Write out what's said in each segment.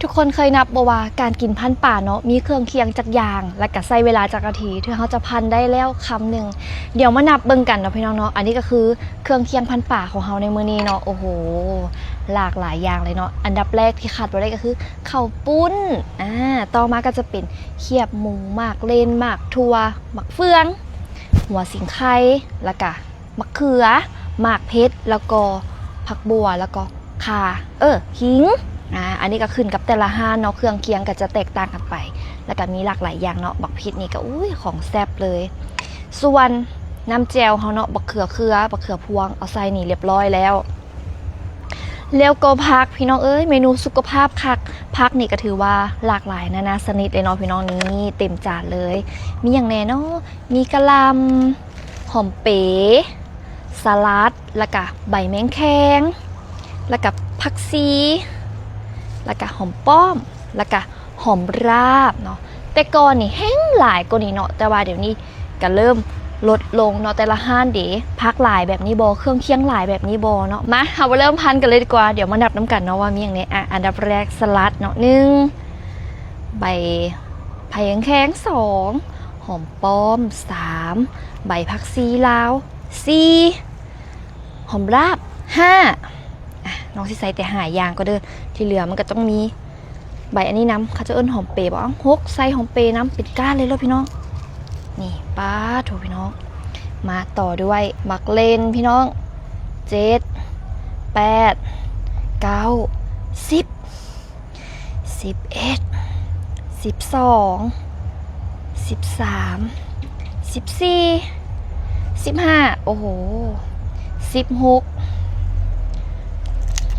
ທຸກຄົນເຄີຍນັບບໍ່ວ່າການກິນພັນປາເນາະ ມີເຄື່ອງຄຽງຈັກຢ່າງ ແລະກະໃຊ້ເວລາຈັກນາທີ ເທື່ອເຮົາຈະພັນໄດ້ແລ້ວຄຳໜຶ່ງ? ດຽວມານັບເບິ່ງກັນເນາະພີ່ນ້ອງເນາະ. ອັນນີ້ກະຄືເຄື່ອງຄຽງພັນປາຂອງເຮົາໃນມື້ນີ້ເນາະ. ໂອ້ໂຫ ຫຼາກຫຼາຍຢ່າງເລີຍເນາະ. ອັນດັບແລກທີ່ຂາດບໍ່ໄດ້ກະຄືເຂົ້າປຸ້ນ ອາ ຕໍ່ມາກະຈະເປັນຄຽບໝູ, ໝາກເລັ່ນ, ໝາກຖົ່ວ, ໝາກເຟືອງ, ຫົວສີໄຄ ແລະກະ ໝາກເຂືອ, ໝາກເຜັດ ແລ້ວກໍຜັກບົ່ວ ແລ້ວກໍຂ່າ ເອີ ຫິງ. ອາ ອັນນີ້ກໍຂຶ້ນກັບແຕ່ລະຮ້ານເນາະ ເຄື່ອງຄຽງກໍຈະແຕກຕ່າງກັນໄປ ແລ້ວກໍມີຫຼາກຫຼາຍຢ່າງເນາະ. ບັກພິກນີ້ກໍ ອຸ້ຍ ຂອງແຊບເລີຍ. ສ່ວນນ້ຳແຈ່ວເຮົາເນາະ ບັກເຂືອເຄືອ ບັກເຂືອພວງ ເອົາໃສ່ນີ້ລຽບລ້ອຍແລ້ວ. ແລ້ວກໍຜັກ ພີ່ນ້ອງເອີຍ ເມນູສຸຂະພາບຄັກ. ຜັກນີ້ກໍຖືວ່າຫຼາກຫຼາຍນານາຊະນິດເລີຍເນາະ ພີ່ນ້ອງ. ນີ້ເຕັມຈານເລີຍ ມີຫຍັງແດ່ເນາະ? ມີກະຫຼ່ຳ ຫອມເປ, ສະຫຼັດ ແລ້ວກະໃບແມງແຄງ ແລ້ວກະຜັກຊີ ແລ້ວກະຫອມປ້ອມ ແລ້ວກະຫອມລາບເນາະ. ແຕ່ກ່ອນນີ້ແຮ່ງຫຼາຍກວ່ານີ້ເນາະ ແຕ່ວ່າດຽວນີ້ກະເລີ່ມລົດລົງເນາະ. ແຕ່ລະຮ້ານເດ ຜັກຫຼາຍແບບນີ້ບໍ່? ເຄື່ອງຄຽງຫຼາຍແບບນີ້ບໍ່ເນາະ? ມາ ເຮົາມາເລີ່ມພັນກັນເລີຍດີກວ່າ. ດຽວມານັບນຳກັນເນາະວ່າມີຫຍັງແດ່. ອາ ອັນດັບແລກ ສະຫຼັດເນາະ ໜຶ່ງ ໃບ ໃບແມງແຄງ ສອງ ຫອມປ້ອມ ສາມ ໃບຜັກຊີລາວ ສີ່ ຫອມລາບ ຫ້າ ອ່ະ ນ້ອງຊິໃສ່ແຕ່ຫ້າຢ່າງກໍເດີ ທີ່ເຫຼືອມັນກໍຕ້ອງມີໃບອັນນີ້ນຳ ເຂົາເຈົ້າເອີ້ນຫອມເປບໍ? ເອົ້າ ຫົກ ໃສ່ຫອມເປນຳ ເປັນກ້ານເລີຍໂລດພີ່ນ້ອງ. ນີ້ ປາດໂທ້ພີ່ນ້ອງ ມາຕໍ່ດ້ວຍໝາກເລັ່ນພີ່ນ້ອງ ເຈັດ ແປດ ເກົ້າ ສິບ ສິບເອັດ ສິບສອງ ສິບສາມ ສິບສີ່ ສິບຫ້າ ໂອ້ໂຫ ສິບຫົກ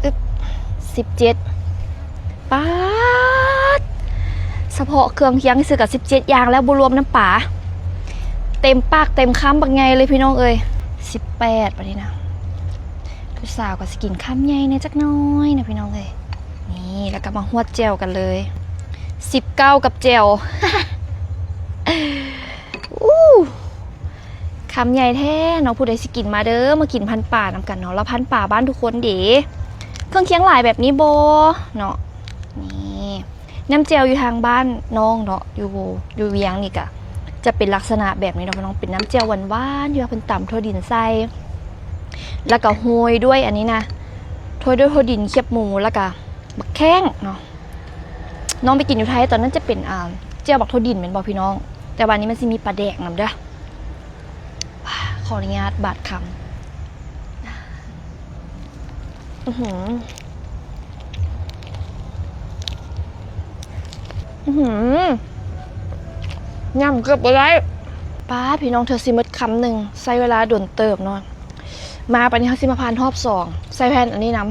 ອຶບ ສິບເຈັດ ປາດ ສະເພາະເຄື່ອງຄຽງຊື່ກະສິບເຈັດຢ່າງແລ້ວ ບໍ່ລວມນ້ຳປາ ເຕັມປາກເຕັມຄຳບັກໃຫຍ່ເລີຍພີ່ນ້ອງເອີຍ. ສິບແປດ ບາດນີ້ນະ ຜູ້ສາວກໍຊິກິນຄຳໃຫຍ່ແດ່ຈັກໜ້ອຍນະພີ່ນ້ອງເອີຍ. ນີ້ ແລ້ວກໍມາຮວດແຈ່ວກັນເລີຍ ສິບເກົ້າ ກັບແຈ່ວ ອູ້ ຄຳໃຫຍ່ແທ້ເນາະ. ຜູ້ໃດຊິກິນມາເດີ ມາກິນພັນປານຳກັນເນາະ ລາວພັນປາບ້ານທຸກຄົນເດ. ເຄື່ອງຄຽງຫຼາຍແບບນີ້ບໍ່ເນາະ? ນີ້ ນ້ຳແຈ່ວຢູ່ທາງບ້ານນ້ອງເນາະ ຢູ່ ຢູ່ວຽງນີ້ກະຈະເປັນລັກສະນະແບບນີ້ເນາະພີ່ນ້ອງ ເປັນນ້ຳແຈ່ວຫວານໆ ທີ່ວ່າເພິ່ນຕຳຖົ່ວດິນໃສ່ ແລ້ວກະໂຮຍດ້ວຍອັນນີ້ນະ ໂຮຍດ້ວຍຖົ່ວດິນ ຄຽບໝູ ແລ້ວກະບັກແຂ້ງເນາະ. ນ້ອງໄປກິນຢູ່ໄທຕອນນັ້ນຈະເປັນ ອ່າ ແຈ່ວບັກຖົ່ວດິນແມ່ນບໍ່ພີ່ນ້ອງ? ແຕ່ວ່າອັນນີ້ມັນຊິມີປາແດກນຳເດີ. ຂໍອະນຸຍາດບາດຄຳ. ອືຫື ອືຫື ຫຍ້ຳເກືອບບໍ່ໄດ້ ປ້າ ພີ່ນ້ອງ ເທື່ອຊິໝົດຄຳໜຶ່ງ ໃຊ້ເວລາດົນເຕີບເນາະ. ມາປານນີ້ເຮົາຊິມາຜ່ານຮອບສອງ ໃສ່ແຜ່ນອັນນີ້ນຳ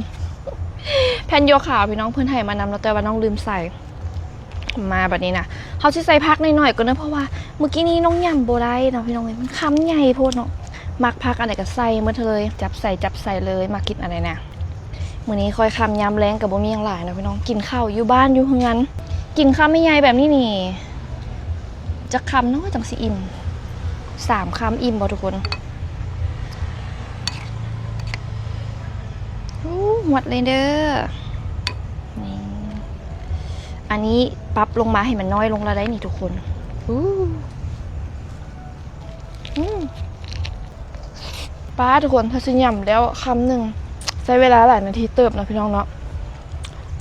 ແຜ່ນໂຢຄາວ ພີ່ນ້ອງ ເພິ່ນໃຫ້ມານຳເນາະ ແຕ່ວ່ານ້ອງລືມໃສ່. ມາບາດນີ້ນະ ເຮົາຊິໃສ່ຜັກໜ້ອຍໆກ່ອນເດີ ເພາະວ່າມື້ກີ້ນີ້ນ້ອງຫຍ້ຳບໍ່ໄດ້ເນາະພີ່ນ້ອງເອີຍ ມັນຄຳໃຫຍ່ໂພດເນາະ. ມັກຜັກອັນໃດກໍໃສ່ໝົດເລີຍ ຈັບໃສ່ ຈັບໃສ່ເລີຍ ມັກກິນອັນໃດນະ. ມື້ນີ້ຂ້ອຍຄຳຍາມແລງກໍບໍ່ມີຫຍັງຫຼາຍເນາະພີ່ນ້ອງ ກິນເຂົ້າຢູ່ບ້ານຢູ່ເຮືອນ. ກິນຄຳໃຫຍ່ໆແບບນີ້ນີ້ ຈັກຄຳເນາະຈັ່ງຊິອີ່ມ? ສາມຄຳອີ່ມບໍ່ທຸກຄົນ? ໂອ້ ໝົດເລີຍເດີ. ນີ້ ອັນນີ້ປັບລົງມາໃຫ້ມັນນ້ອຍລົງແລ້ວໄດ໋ນີ້ທຸກຄົນ. ອູ້ ອືມ ປ້າ ທຸກຄົນ ຖ້າຊິຫຍ້ຳແລ້ວຄຳໜຶ່ງ ໃຊ້ເວລາຫຼາຍນາທີເຕີບເນາະພີ່ນ້ອງເນາະ.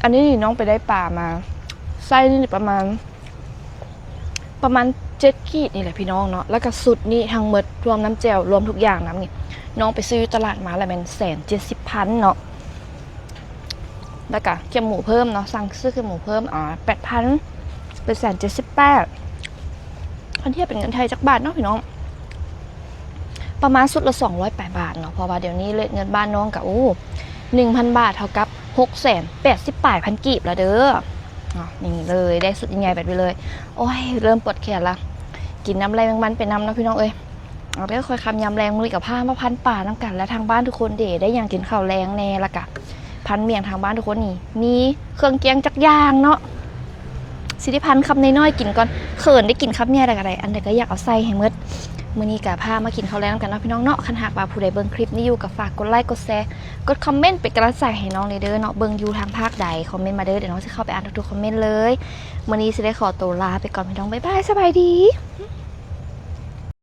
ອັນນີ້ນີ້ນ້ອງໄປໄດ້ປາມາ ໄຊນີ້ປະມານ ປະມານເຈັດຂີດນີ້ແຫຼະພີ່ນ້ອງເນາະ. ແລ້ວກະຊຸດນີ້ທັງໝົດ ລວມນ້ຳແຈ່ວ ລວມທຸກຢ່າງນຳນີ້ ນ້ອງໄປຊື້ຢູ່ຕະຫຼາດມາແລ້ວແມ່ນແສນເຈັດສິບພັນເນາະ. ແລ້ວກະຄຽບໝູເພີ່ມເນາະ ສັ່ງຊື້ຄຽບໝູເພີ່ມ ອ່າ ແປດພັນ ເປັນແສນເຈັດສິບແປດ. ຄັນທຽບເປັນເງິນໄທຈັກບາດເນາະພີ່ນ້ອງ? ປະມານຊຸດລະສອງຮ້ອຍປາຍບາດເນາະ ເພາະວ່າດຽວນີ້ເລດເງິນບ້ານນ້ອງກະ ໂອ້ ໜຶ່ງພັນບາດເທົ່າກັບຫົກແສນແປດສິບປາຍພັນກີບລະເດີ. ນີ້ເລີຍ ໄດ້ຊຸດໃຫຍ່ໆແບບນີ້ເລີຍ. ໂອ້ຍ ເລີ່ມປວດແຂນລະ ກິນນ້ຳໄລ່ແມງມັນໄປນຳເນາະພີ່ນ້ອງເອີຍ. ເອົາເດີ ຂ້ອຍຄຳຍາມແລງມື້ນີ້ກໍພາມາພັນປານຳກັນ ແລະ ທາງບ້ານທຸກຄົນເດ ໄດ້ຫຍັງກິນເຂົ້າແລງແດ່ ແລ້ວກະພັນໝ້ຽງທາງບ້ານທຸກຄົນນີ້ ມີເຄື່ອງແກງຈັກຢ່າງເນາະ. ຊິໄດ້ພັນຄຳນ້ອຍໆກິນກ່ອນ ເຂີນໄດ້ກິນຄຳໃຫຍ່ແລ້ວກໍໄດ້ ອັນໃດກໍຢາກເອົາໃສ່ໃຫ້ໝົດ. ມື້ນີ້ກະພາມາກິນເຂົ້າແລງນຳກັນເນາະພີ່ນ້ອງເນາະ. ຄັນຫາກວ່າຜູ້ໃດເບິ່ງຄລິບນີ້ຢູ່ ກະຝາກກົດໄລກົດແຊ ກົດຄອມເມັນເປັນກຳລັງໃຈໃຫ້ນ້ອງແດ່ເດີເນາະ. ເບິ່ງຢູ່ທາງພາກໃດ ຄອມເມັນມາເດີ ດຽວນ້ອງຊິເຂົ້າໄປອ່ານທຸກໆຄອມເມັນເລີຍ. ມື້ນີ້ຊິໄດ້ຂໍໂຕລາໄປກ່ອນພີ່ນ້ອງ ບາຍບາຍ ສະບາຍດີ.